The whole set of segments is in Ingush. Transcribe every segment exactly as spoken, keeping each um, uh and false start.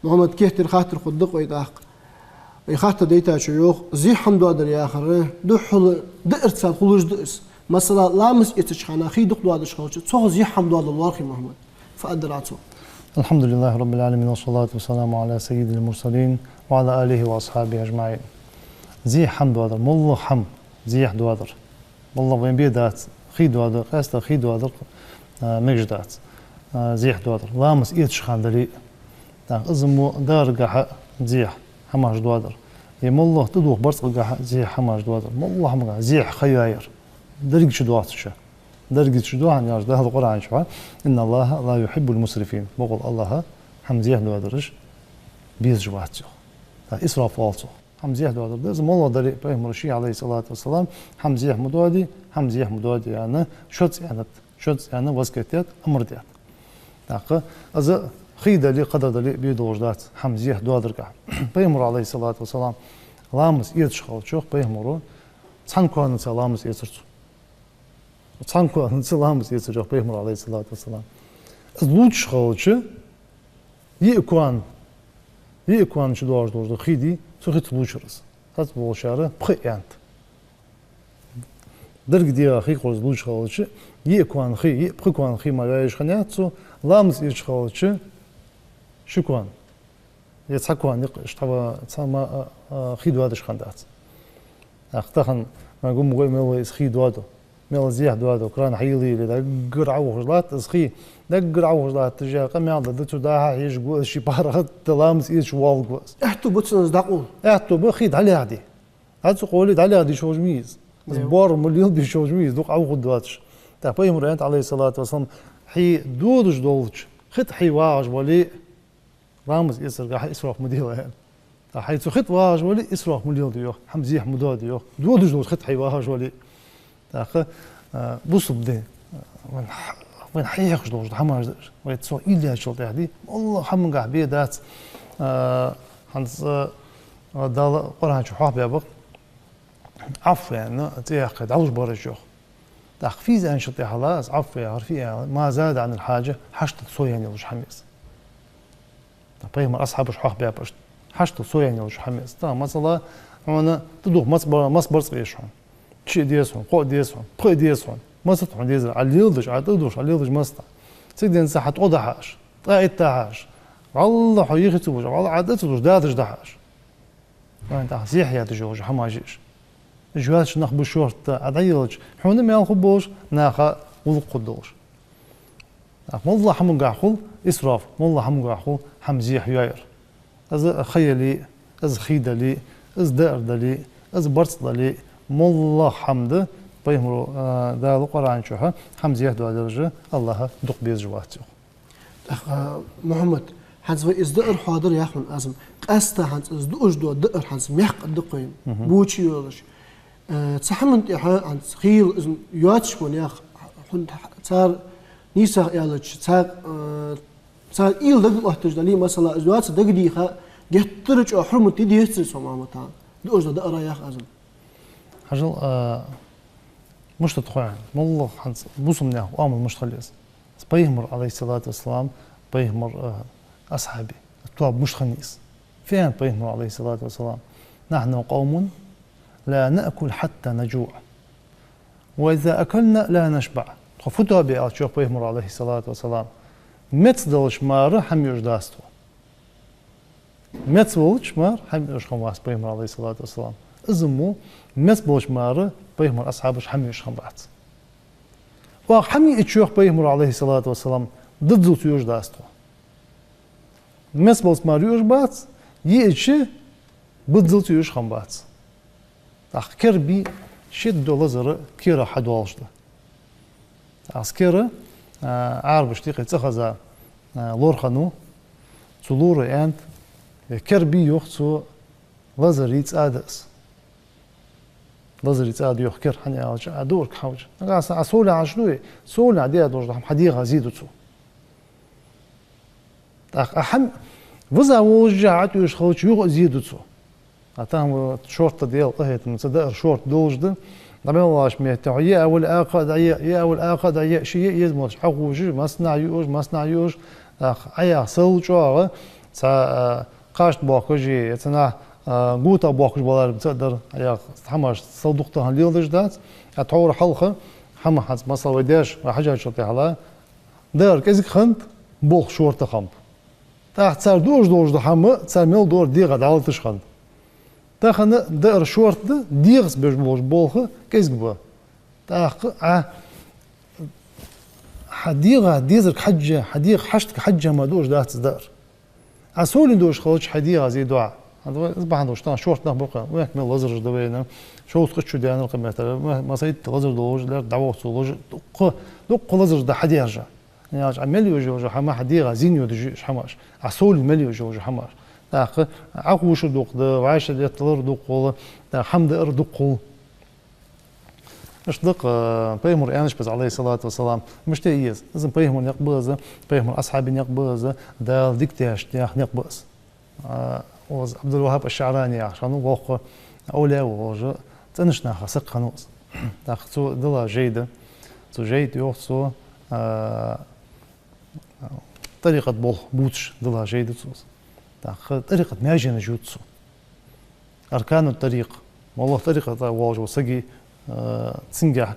Мухьаммад, кхетар хаттар хургда-кх вай тӀаккха. Вай хаттар дайтачо йоах, зехьа хӀама доадар яхар духхьал даарца хулаш да из. Масала, ламаз эцача хана хий дукха доадеш хилча, цох зехьа хӀама доадал лоархӀий, Мухьаммад? Фу аргдар Ӏа цох? الحمد لله رب العالمين، والصلاة والسلام على سيد المرسلين وعلى آله وأصحابه أجمعين. Зехьа хӀама доадар, моллагӀа хӀама зехьа доадар. ВаллахӀи, вайна бе дац хий доадар, къаьстта хий доадар, а, мегаш дац, а, зехьа доадар. Ламаз эцача хана дале а. ТӀаккха из мо даарагахьа зехьа хӀамаш доадар. Е моллагӀа тӀадувха барзкъагахьа зехьа хӀамаш доадар. МоллагӀа хӀамагахьа зехьа ха йоаяр. Деррига чудоагӀача. Деррига чудоагӀа, яхаш да Дала Къуръан чу: «إن الله لا يحب المسرفين». Бокъонца АллахӀ хӀама зехьа доадараш безаш вац, йоах. ТӀаккха исраф оал цох. ХӀама зехьа доадар да из, моллагӀа дале а. Пайхамара ший, عليه الصلاة والسلام, хӀама зехьа ма доаде, хӀама зехьа ма доаде аьнна, шозза аьннад, шозза аьнна васкет даьд, амар даьд. ТӀаккха из хий дале а, кхыдар дале а бе долаш дац хӀама зехьа доадаргахьа. Пайхамара, عليه الصلاة والسلام, ламаз эцаш хилча, йоах, пайхамара цхьан коанаца ламаз эцар цо. Цхьан коанаца ламаз эцар, йоах, пайхамара, عليه الصلاة والسلام. Из лувчаш хилча, йиъ коа, йиъ коа чу доагӀаш долаш да хий, цу хица лувчар из. Цхьацца болчар пхиъ аьннад. Деррига дегӀа хий кхозза лувчаш хилча, йиъ коа хий, йиъ пхи коа хий мара йоаеш хиннаяц цо, ламаз эцаш хилча, ши коа. Е цхьа коа никъ, иштта ва цхьа ма, а, а, хий доадеш хиннадац. ТӀаккха тахан ма гу ма гой, мел вай из хий доаду, мел зехьа доаду, кран хьайийле, даггара Ӏоухаш латт из хий, даггара Ӏоухаш латт, тӀаккха къамаьл да, да цу дӀа-хьа хьежаргва из, ший паргӀата ламаз эцаш воалларгва из. Аьттув ба цунна из дӀакъовла? Аьттув ба хий дӀалаьгӀде. ДӀа ца къовле, дӀалаьгӀде йиш йолаш ма йий из. Из, эв, боарам ма лелабе йиш йолаш ма йий из, дукха Ӏоухаргдоацаш. ТӀаккха пайхамара аьннад, عليه الصلاة والسلام, хье додаш долча хи тӀа хье вагӀаш вале, ламаз эцаргахьа исраф ма делай, аьнна. ТӀаккха хье цу хи тӀа вагӀаш вале, исраф ма леладе, йоах, хӀама зехьа ма доаде, йоах, додаш долча хи тӀа хье вагӀаш вале. ТӀаккха, а, бусалба дин, а, вайна хьа-, вайна хьехаш долаш да хӀамаш да уж. Вай цох уйла яьчул тӀехьагӀа, моллагӀа хӀамагахьа бе дац, а, хӀанз, а, Дала Къуръан чу хьоахабаьб-кх, Ӏафу аьнна цӀи яьккхе дӀалуш бараш, йоах. ТӀаккха фу я из аьнначул тӀехьагӀа, из Ӏафу яхар фу я аьлча, ما زاد عن الحاجة, хьаштал совъяьнна йолаш хӀама я из. Пайхамара асхьабаша хьоахабаьб иштта. Хьаштал совъяьнна йолаш хӀама я из. ТӀаккха, масала, хьона тӀадувха маца ба-, маца барзкъа деза хьона. Шиъ деза хьона, кхоъ деза хьона, пхиъ деза хьона. Маца да хьона дезар? Ӏа леладеш, Ӏа тӀадувхаш, Ӏа леладеш маца да? Цига денз хьа ткъо да хьааш, ткъаь итт да хьааш. ВаллахӀи, хьо йихи ца луш, валлахӀи, Ӏа тӀа ца луш, дадаш да хьааш. Вайна тӀаккха зехьа яь дезаш йолаш хӀамаш я уж. Уж йоацаш нах ба шортта, Ӏа дӀаелча, хьона маьл хургболаш, наха гӀулакх хургдолаш. ТӀаккха моллагӀа хӀамагахьа хул исраф, моллагӀа хӀамагахьа хул хӀама зехьа йоаяр. Из ха яле а, из хий дале а, из даар дале а, из барзкъа дале а, моллагӀа хӀама да, пайхамара, а, Дала Къуръан чу хьа-, хӀама зехьа доадараш АллахӀ дукха безаш вац, йоах. ТӀаккха, Мухьаммад, хӀанз вай из даар хьоадаьр, яхаш аз-м, къаьстта хӀанз из дуаш дола даар хӀанз мехкъа да-кх вайна, мгм, боча йолаш. Э, цу хӀаман тӀехьа хӀанз хийла из йоацаш ма яхий, хӀанз цар нийсагӀа аьлча, цар, э, цар уйла дага отташ дале, масала, из йоаца дагадеха, геттара чӀоагӀа хьурмат де дезацар цу, Мухьаммад, хӀанз дуаш дола даар, яхаш аз-м. Хьажал, а, мишта да хой, моллагӀа хӀанз бусалба наьха оамал мишта хила еза. Пайхамар, عليه الصلاة والسلام, пайхамара, а, асхьабий тоаба мишта хиннай из. Фу аьннад пайхамара, عليه الصلاة والسلام: «نحن قوم لا نأكل حتى نجوع، وإذا أكلنا لا نشبع». Тхо фу тоаба я аьлча, йоах пайхамара, عليه الصلاة والسلام, меца далча мара хӀама юаш дац тхо. Меца волча мара хӀама юаш хиннавац пайхамар, عليه الصلاة والسلام. Из мо, меца болча мара пайхамара асхьабаш хӀама юаш хиннабац. Оаха хӀама йиача, йоах пайхамара, عليه الصلاة والسلام, диззалца юаш дац тхо. Меца болча мара юаш бац, йиача биззалца юаш хиннабац. ТӀаккха кер бе шеко, лазар кера хьадоалаш да. ТӀаккха из кер, а, Ӏарбашта юкъе цӀихеза, а, лорхӀам ва, цу лора аьннад, е кер бе, йоах цо, лазара цӀа да из. Лазара цӀа да, йоах, кер, хӀана аьлча, Ӏа дуарг хьавча. Нагахьа санна Ӏа совнагӀа Ӏаш дуй, совнагӀа де долаш да хӀама хьа дегӀа зе ду цо. ТӀаккха Ӏа хӀама виза волаш Ӏа тӀаоьшуш хилча, юха а зе ду цо. А тахан ва шортта Дала къахетамца даар шортта долаш да. ДӀа мел вагӀача метте хьо яа вале а кхы а дӀаяа, яа вале а кхы а дӀаяа, ши яа еза мотт Ӏохувшаш, массанахьа юаш, массанахьа юаш. ТӀаккха Ӏа яха сел чӀоагӀа, Цхьа, а, кхашта боахкаш, е цхьа наха, а, гута боахкаш балар ца дар, яха хӀамаш сел дукха тахан леладеш дац. А тхьовра хьалха хӀама хӀанз, масала, вай даьша, вай хьажачул тӀехьагӀа, даар кӀезига хиннад, болх шортта хиннаб. ТӀаккха цар дуаш долаш да хӀама, цар мел доар дегӀа дӀалаташ хиннад. Тахан даар шортта да, дегӀаца беш болаш болх кӀезига ба. ТӀаккха Ӏа хьа дегӀа дезарга хьежжа, хьа дегӀа хьаштага хьежжа ма дуаш дац из даар. Ӏа совлин дош хилча хьа дегӀа зе доагӀа. Хьа дагӀа из бахьан долаш тахан шортта нах ба-кх, век мел лазараш да вайна. Шовзткъа шу даьннар-кх меттара, ма-, массайтта лазар долаш, лаьрхӀа дӀавохка ца луш, дукха, дукха лазараш да хьадаьржа. Яьлча, Ӏа мел йожа йожа хӀама хьа дегӀа зин йодаш я уж хӀамаш. Ӏа совлин мел йожа йожа хӀамаш. ТӀаккха Ӏа ховшар дукха да, вӀаши детталар дукха хул, тӀаккха хӀама даар дукха хул. Иштта да-кх, а, пайхамара аьннача беса, Ӏалайхи ссалату вассалам, мишта я из? Из пайхамара никъ ба из, пайхамара асхьабий никъ ба из, Дала дика дешта никъ ба из. А, из Ӏабдул-ВахӀхӀаб аш-ШаӀрани яхаш хиннав воккха овлия волаш, цӀенача наха саг хиннав из. ТӀаккха цо дилла жай да. Цу жайна тӀа йоах цо, а, тӀарикъата болх бувцаш дилла жай да цо из. ТӀаккха тӀарикъата маьженаш ю цо. Аркану тӀарикъ. МоллагӀа тӀарикъата волаш вола саг, а, цунгахьа,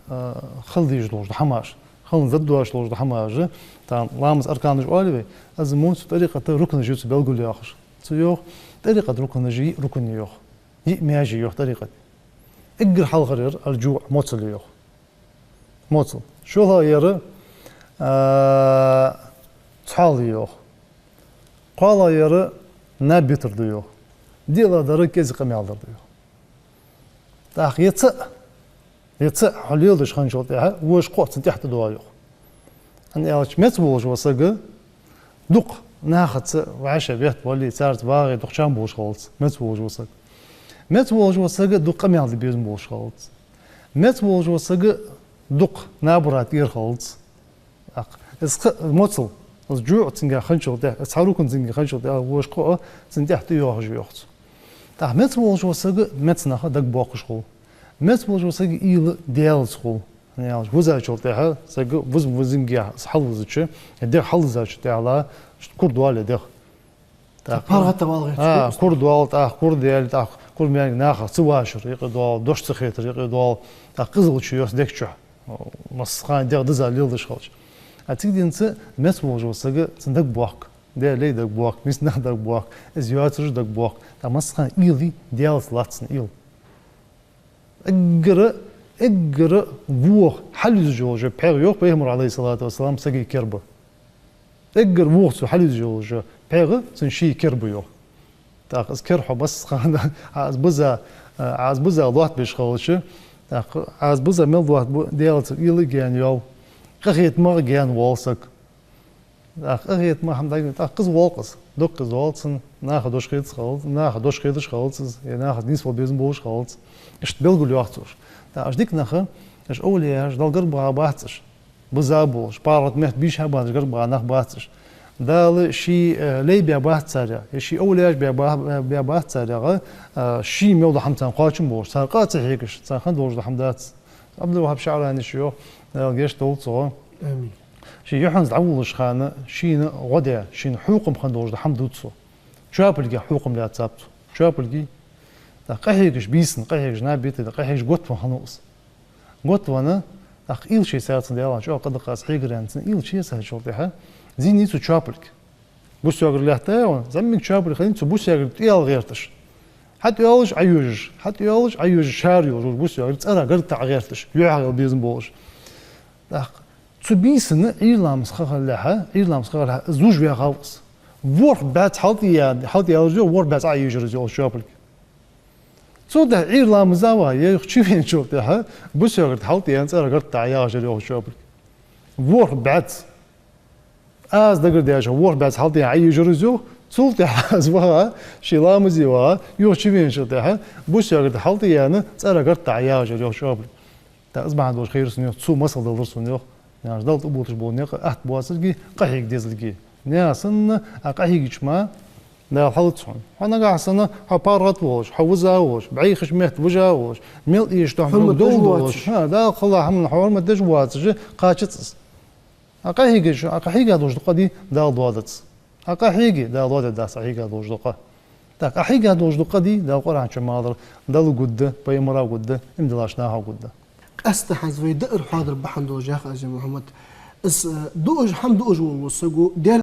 а, хила дезаш долаш да хӀамаш, хила дезаш долаш да хӀамаш, тахан ламаза арканаш оал вай, из мо цу тӀарикъата рукнаш я цо белгалйоаккхаш. Цо йоах, тӀарикъата рукнаш йиъ рукн я йоах. Йиъ маьже я йоах тӀарикъата. Эггара хьалхара яр аль-джуӀ, моцал я йоах. Моцал. ШоллагӀа яр, а, цхьоал я йоах. КхоалагӀа яр наб битар да йоах. ДиълагӀа дар кӀезига къамаьл дар да йоах. ТӀаккха е цаӀ, е цаӀ хьо леладеш хинначул тӀехьагӀа вож кхоъ цунна тӀехьа тӀадоагӀа йоах. ХӀана аьлча, меца волаш вола саг дукха нахаца вӀашагӀбетта бале, царца вагӀе дукха чам болаш хилац меца волаш вола саг. Меца волаш вола саг дукха къамаьл де безам болаш хилац. Меца волаш вола саг дукха набара тӀера хилац. ТӀаккха из кхы моцал, из джуӀ цунгахьа хинначул тӀехьагӀа, из цхьа рукн цунгахьа хинначул тӀехьагӀа вож кхоъ цунна тӀехьа тӀайоагӀаш я йоах цо. ТӀаккха меца волаш вола саг меца наха дагабоаккхаш хул. Меца волаш вола саг уйла Даьлаца хул. ХӀана аьлча, визачул тӀехьагӀа, саг виз-, визингехьа из хьалвизача, е дегӀ хьалвизачул тӀехьагӀа, кура доал е дегӀ. ТӀаккха паргӀата вала гӀерташ, а, кура доал, тӀаккха кура даьле, тӀаккха кура маьнга нахах ца вашар юкъе доал, дош ца хетар юкъе доал, тӀаккха къизалча йоаца дег чу. Массахана дегӀ дизза леладеш хилча. А цига денз меца волаш вола саг, цун дагабоахк. Даьлеи дагабоахк, нийсача наха дагабоахк, из йоацараш дагабоахк. ТӀаккха массахана уйла Даьлаца латт цун уйла. Эггара, эггара воха хьалъюзаш йола пхьегӀа йоах пайхамара, Ӏалайхи ссалату вассалам, сага кер ба. Эггара воха цо хьалъюзаш йола пхьегӀа цун ший кер ба йоах. ТӀаккха из кер хьо массахана, Ӏа из бизза, Ӏа из бизза лоаттабеш хилча, тӀаккха Ӏа из бизза мел лоаттабу, Даьлаца уйла а гаьна йоал, къахетамах а гаьна воал саг. ТӀаккха къахетама хӀама дагадоагӀа, тӀаккха къиза воал-кх из. Дукха къиза воал цунна, наха дош хеташ хилац, наха дош хеташ хилац из, е нахаца нийсвала безам болаш хилац. Иштта белгалйоах цо уж. ТӀаккха уж дика нах, уж овлияш, Далла гарга багӀа бац уж. Бизза болаш, паргӀата метта бийша баьнна гарга багӀа нах бац уж. Дала ший, э, лай баь бац царех, е ший овлияш баь ба-, баь бац царех, э, ший мел дола хӀама царна кхоачам болаш, цар къа а ца хьегаш, царна хинна долаш дола хӀама дац. Ӏабдул-ВахӀхӀаб аш-ШаӀрани ше йоах, Дала гешт долда цунна. Амин. Ше юххьанца дӀаволлаш хана шийна гӀо даь, шийна хьокхам хинна долаш дола хӀама дувц цо. Чоапилгех хьокхам лаьцаб цо. Чоапилгий, тӀаккха къахьегаш бийсан, къахьегаш наб битар, къахьегаш готвенна хиннав из. Готвенна, тӀаккха уйла ше яьцача, Даьла чӀоагӀа къа да-кх из хьегар аьнна, цун уйла ше яьцачул тӀехьагӀа, зийнав цо чоапилг. Бус йоагар лаьтта, зӀамига чоапилг хиннай цо бус йоагар тӀайоалла гӀерташ. ХьатӀайоалаш, Ӏойожаш, хьатӀайоалаш, Ӏойожаш, шаьра йолаш, бус йоагар цӀерах гарга тӀа ӀойоагӀерташ, юхьа гӀелла безам болаш. ТӀаккха цу бийсан Ӏуйра ламаза ха хилалехьа, Ӏуйра ламаза ха хилалехьа, из вуж ваьхав из. ВорхӀ бӀаьзза хьалтӀаяь-, хьалтӀаяьлар из йоах, ворхӀ бӀаьзза Ӏойожар из йоах чоапилг. Цул тӀехьагӀа Ӏуйра ламаза ваха, е юха чувеначул тӀехьагӀа, бус йоагар тӀа хьалтӀаяьнна цӀерах гарга тӀа ӀойоагӀаш яр йоах чоапилг. ВорхӀ бӀаьзза. Аз дагардеш, ворхӀ бӀаьзза хьалтӀаяьнна Ӏойожар из йоах, цул тӀехьагӀа из ваха, ше ламазе ваха, юха чувеначул тӀехьагӀа, бус йоагар тӀа хьалтӀаяьнна цӀерах гарга тӀа ӀойоагӀаш яр йоах чоапилг. ТӀаккха из бахьан долаш хайра сона йоах, цо масал далар сона йоах, наха Далла тӀабоалаш бола никъ атта боацилга, къахьега дезилга. Наьха санна Ӏа къахьегача мара, Дала хьалац хьона. Хьо нагахьа санна, хьо паргӀата волаш, хьо виза волаш, бӀайхача метте вижа волаш, мел эшаш дола хӀама хьурмат деш долаш, воацаш. ХӀа, Дала кхелла хӀаманна хьо хьурмат деш воацаш, кхачац из. Ӏа къахьегача, Ӏа къахьега долаш дола къа дий, Дала доадац. Ӏа къахьега, Дала лоаде дац Ӏа хьега долаш дола къа. Так, Ӏа хьега долаш дола къа дий, Дала Къуръан чу ма аллара, Далла гургда, пайхамара гургда, иман диллача наха гургда. Къаьстта хӀанз вай даар хьоадар бахьан долаш, яхаш, Мухьаммад, из, э, дуаш, хӀама дуаш волча саго, Даьла